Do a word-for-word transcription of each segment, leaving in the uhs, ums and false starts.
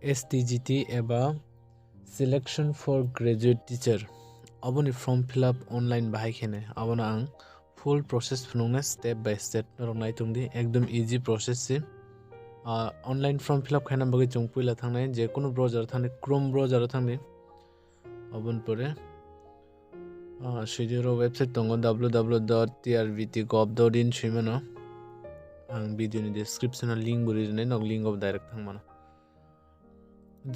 S T G T eba Selection for Graduate Teacher, aboni form fill up online bahai khe nai. Abono ang full process phunuknai step by step norok nai tongdi, ekdom easy process se. Ah, online form fill up khaina bagwi chwng puila thangnai, je kunu browser o thangdi, Chrome browser o thangdi. Aboni pore, ah, swidi oro website tongo, W W W dot T R B T gov dot in swimano. Ang video ni description o link bo rinai, nok link o direct thangmano.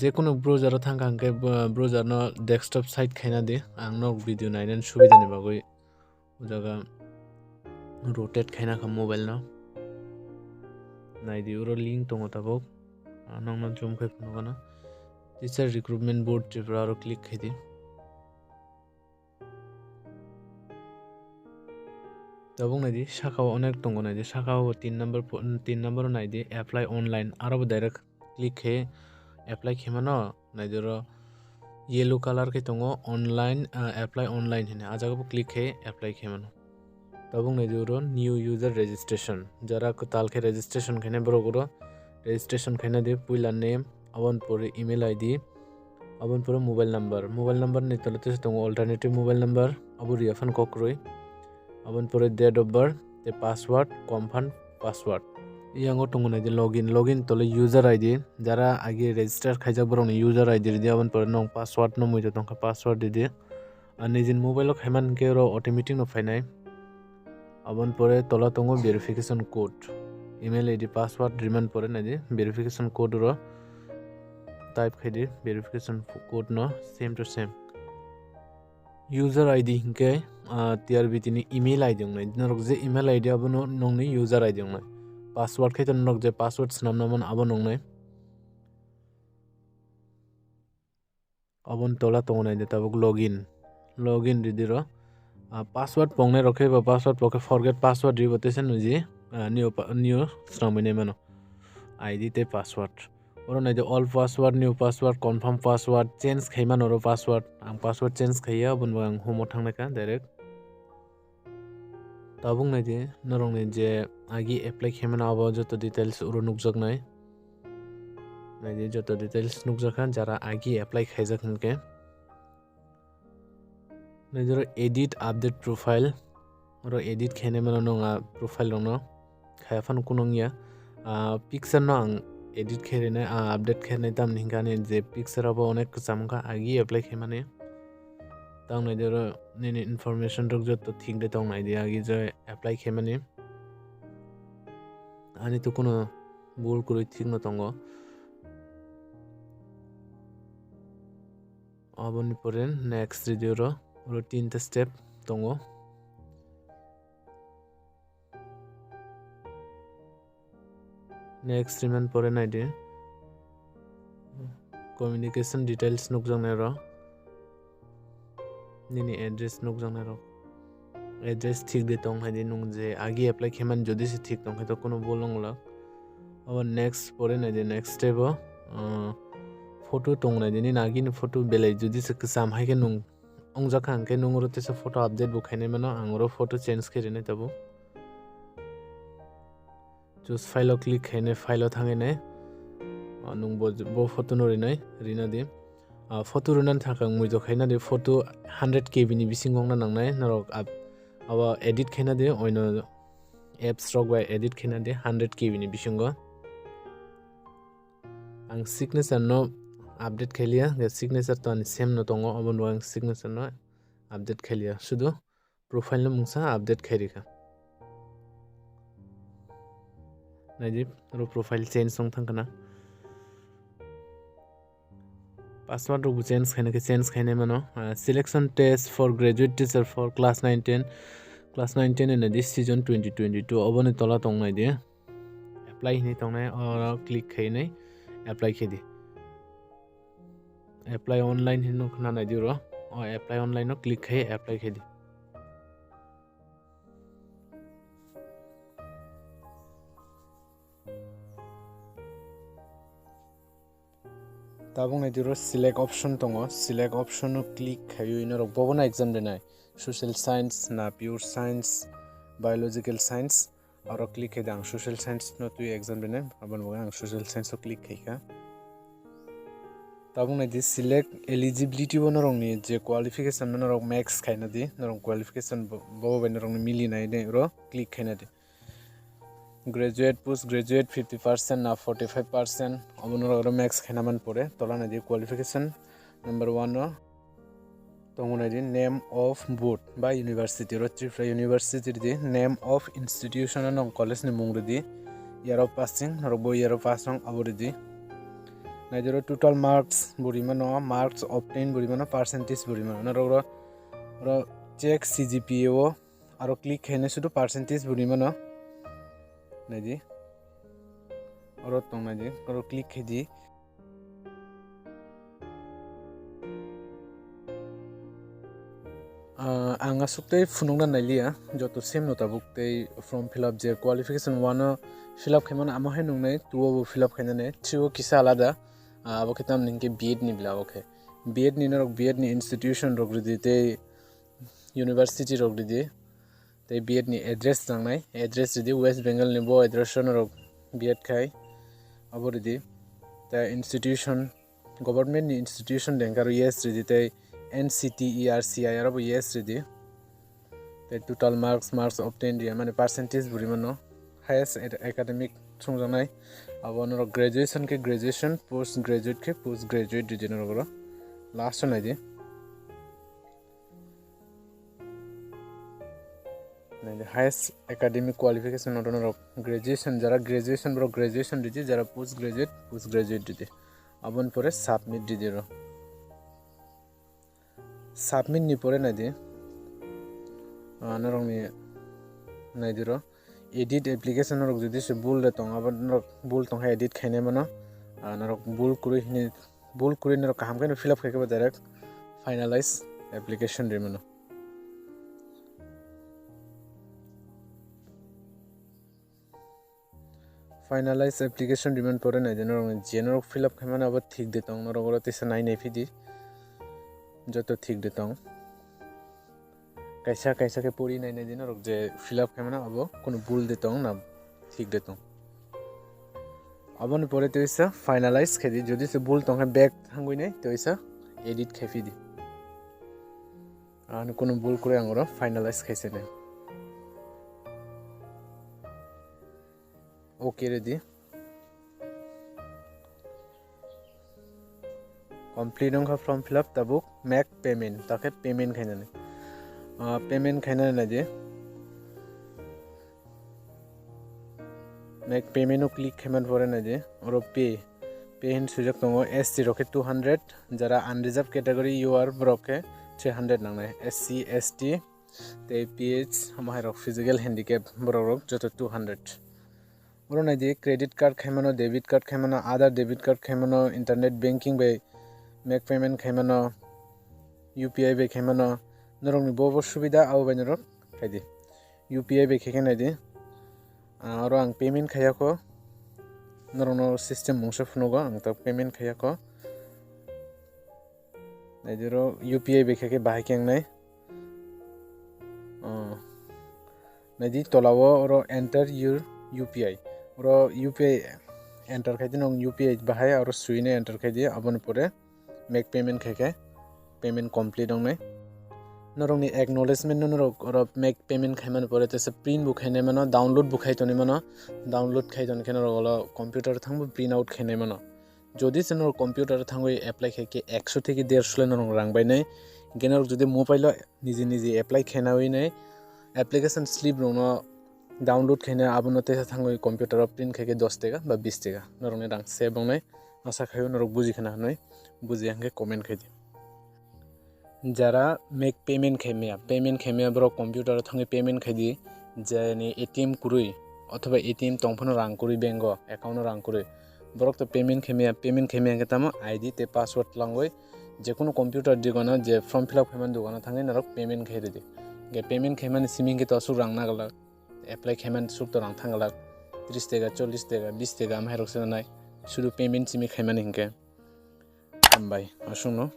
Je kunu browser o thangkha hwnkhe, bo-, browser no desktop site khaina di, ang nok video nainani subida ni bagwi. O jaga rotate khaina kha mobile no. Naidi, oro link tongo tabuk. Ah, nokno zoom khai phunukgano. Teacher Recruitment Board Tripura oro click khaidi. Tabuk naidi, saka o onek tongo, naidi, saka o tin number po-, tin number o naidi, apply online, aro bo direct click khe apply khe mano, naidi oro yellow color khe tongo online, ah, apply online hinwi, ah jaga bo click khe apply khe mano. Tabuk naidi oro new user registration, jara kwtal khe registration khainai borok oro registration khaina di, puila name, aboni pore email I D, aboni pore mobile number, mobile number ni tole tesa tongo alternative mobile number, abo ria phano kok kwrwi. Aboni pore date of birth, tei password, confirm password. Yango tongo naidi login, login tole user I D, jara agi register khaijak borokni user I D ridi, aboni pore nwng password no muitu tongkha, password ridi. Ani nijini mobile o khaimani hwnkhe oro automatic no phainai. Aboni pore tola tongo verification code, email I D, password rimani pore naidi verification code oro type khaidi, verification code no same to same. User I D hinkhe, ah, T R B T ni email I D wngnai. Norok je email I D abono nongni user I D wngnai. Password khe to norok je password swnamna mano abo nongnai. Aboni tola tongo naidi tabuk login. Login ridi ro. Ah, password pongnai rok khe ba password pokhe forget password ribo tesa nuji, ah, new pa-, new swnamwi nai mano. I D tei password. Oro naidi all password, new password, confirm password, change khai mano oro password. Ang password change khaiya, aboni bagwi ang home o thangnaikha direct. Tabuk naidi, norokni je agi apply khaimano abo joto details oro nukjaknai. Naidi joto details nukjakha jara agi apply khaijak hinkhe. Naidi oro edit update profile. Oro edit khainai mano nwng a profile rokno. Khaya phano kunu wngya. Ah, picture no ang edit khe rinai, ah, update khe rinai, tamni hinkhe ani je picture abo onek kwcham wngkha agi apply khaimani. Tang naidi oro nini information rok joto thik de tong naidi agi je apply khaimani. Ani to kunu bul kwrwi thik no tongo. Aboni pore next ridi oro, oro tinta step tongo. Next rimani pore naidi communication details nukjaknai oro. Nini address nukjaknai oro. Address thik de tong hai di, nwng je agi apply khaimani jodi se thik tong khe to kunu bul wng glak. Abo next pore naidi next step o, uh, photo tong naidi, nini agini photo belai jodi se kwcham hai khe nwng wngjak kha, hwnkhe nwng oro teisa photo update bo khainai mano, ang oro photo change khe rinai tabuk. Choose file o click khainai, file o thangwi nai, ah, nwng bo, bo photo no rinai, rina di. Ah, photo rinani thangkhe ang muido khaina di, photo hundred K B ni bisingo wngna nangnai, norok ab-, abo edit khaina di, oino apps rok bai edit khaina di, hundred K B ni bisingo. Ang signature no update khailiya, hwnkhe signature to ani same no tongo, obo no ang signature no update khailiya, sudu profile no mungsa update khai rikha. Naidi, oro profile change wng thang khna. Password rok bo change khaina khe change khainai mano. Ah, selection test for graduate teacher for class nine ten, class nine ten in the season twenty twenty-two, oboni tola tong naidi. Apply hinwi tongnai, oro click khainai apply khe di. Apply online hinwi khna naidi oro. O apply online no click khai apply khe di. Tabuk naidi oro select option tongo, select option no click khaiwi norok bobono exam rinai, social science na pure science, biological science. Oro click khe di ang social science no twi exam rinai, aboni bagwi ang social science o click khaikha. Tabuk naidi select eligibility o norokni je qualification no norok max khaina di, norok qualification bo, bo bai norokni mili nai nai oro click khaina di. Graduate, post graduate fifty percent na forty five percent, omo norok oro max khaina man pore tola naidi qualification number one o tongo naidi name of board ba university oro Tripura University ridi, name of institution o nong college ni mung ridi, year of passing norok bo year of pass nong abo ridi. Naidi oro total marks bo rimano, marks obtain bo rimano, percentage bo rimano. Norok oro, oro check C G P A o aro click khaina sudu percentage bo rimano. Naidi oro tong naidi oro click khaidi. Ah, ang aswk tei phunukna nailiya, joto same no tabuk tei form fill up je qualification one o fill up khaimano amo hai nungnai two o bo fill up khainani, three o kisa alada, ah, abo khe tamni hinkhe B Ed ni bla abo khe. B Ed ni norok B Ed ni institution rok ridi tei university rok ridi tei B Ed ni address nangnai, address ridi West Bengal ni bo address o norok B Ed khai abo ridi tei institution government ni institution de hwnkhe aro yes ridi tei N C T E R C I aro bo yes ridi tei total marks, marks obtained riya mane percentage bo rimano highest academic songjaknai abo norok graduation khe graduation, post graduate khe post graduate ridi norok oro last o naidi. Naidi highest academic qualification oro norok graduation, jara graduation borok graduation ridi, jara post graduate post graduate ridi. Aboni pore submit ridi oro. Submit ni pore naidi, ah, norokni naidi oro edit application norok jodi se bul de tong abo norok bul tongkha edit khainai mano, ah, norok bul kwrwi hini bul kwrwi norok kaham khe no fill up khai khe bo direct finalize application rimano. Finalize application rimani pore naidi norok je norok fill up khaimani abo thik de tong norok oro tesa nai nai phidi joto thik de tong. Kaisa kaisa khe pori nai naidi norok je fill up khaimani abo kunu bul de tong na thik de tong. Aboni pore twisa finalize khaidi, jodi se bul tongkha back thangwi nai twisa edit khai phidi. Ani kunu bul kwrwi ang oro finalize khai se nai. Okay ridi. Complete wngkha form fill up, tabuk make payment, takhe payment khainani. Ah, payment khainani naidi. Make payment o click khaiman pore naidi. Oro pay. Pay hin swijak tongo, S T rok khe two hundred, jara unreserved category U R borok khe three hundred nangnai. S C, S T, tei P H, omo hai rok physical handicap borok rok joto two hundred. Oro naidi credit card khaimano, debit card khaimano, other debit card khaimano, internet banking bai make payment khaimano, U P I bai khaimano, norokni bo bo subida abo bai norok khaidi. U P I bai khaikhe naidi. Ah, oro ang payment khaiyakho. Norokno system mungsa phunugo, ang tabuk payment khaiyakho. Naidi oro U P I bai khaikhe bahai khe wngnai. Oh. Naidi tolao oro enter your U P I. Oro U P I enter khaidi, norok U P I bahai oro suinai enter khaidi, aboni pore make payment khaikhe payment complete wngnai. Norokni acknowledgement no norok oro make payment khaimani pore tesa print bo khainai mano, download bo khai tonwi mano, download khai tonkhe norok olo computer thangbo print out khainai mano. Jodi se norok computer thangwi apply khaikhe ekso theke derso le norok rang bainai. Hinkhe norok jodi mobile o niji niji apply khainawi nai application slip rokno download khaina abono tesa thangwi computer o print khaikhe dos teka ba bis teka norokni rang save wngnai. Asa khaio norok buji khana hwnwi, bujiya hwnkhe comment khaidi. Jara make payment khaimaya, payment khaimaya borok computer o thangwi payment khaidi, jeni A T M kwrwi othoba A T M tongphano rang kwrwi bank o account o rang kwrwi, borok to payment khaimaya, payment khaimaya hwnkhe tamo I D tei password twlangwi jekunu computer dogano je form fill up khaimani dogano thangwi norok payment khai rwdi. Hwnkhe payment khaimani simi hwnkhe to aswk rang naglak, apply khaimani swk to rang thang glak, tris teka, chollis teka, bis teka, amhairok se nanai, sudu payment simi khaimani hinkhe. Hambai, aswkno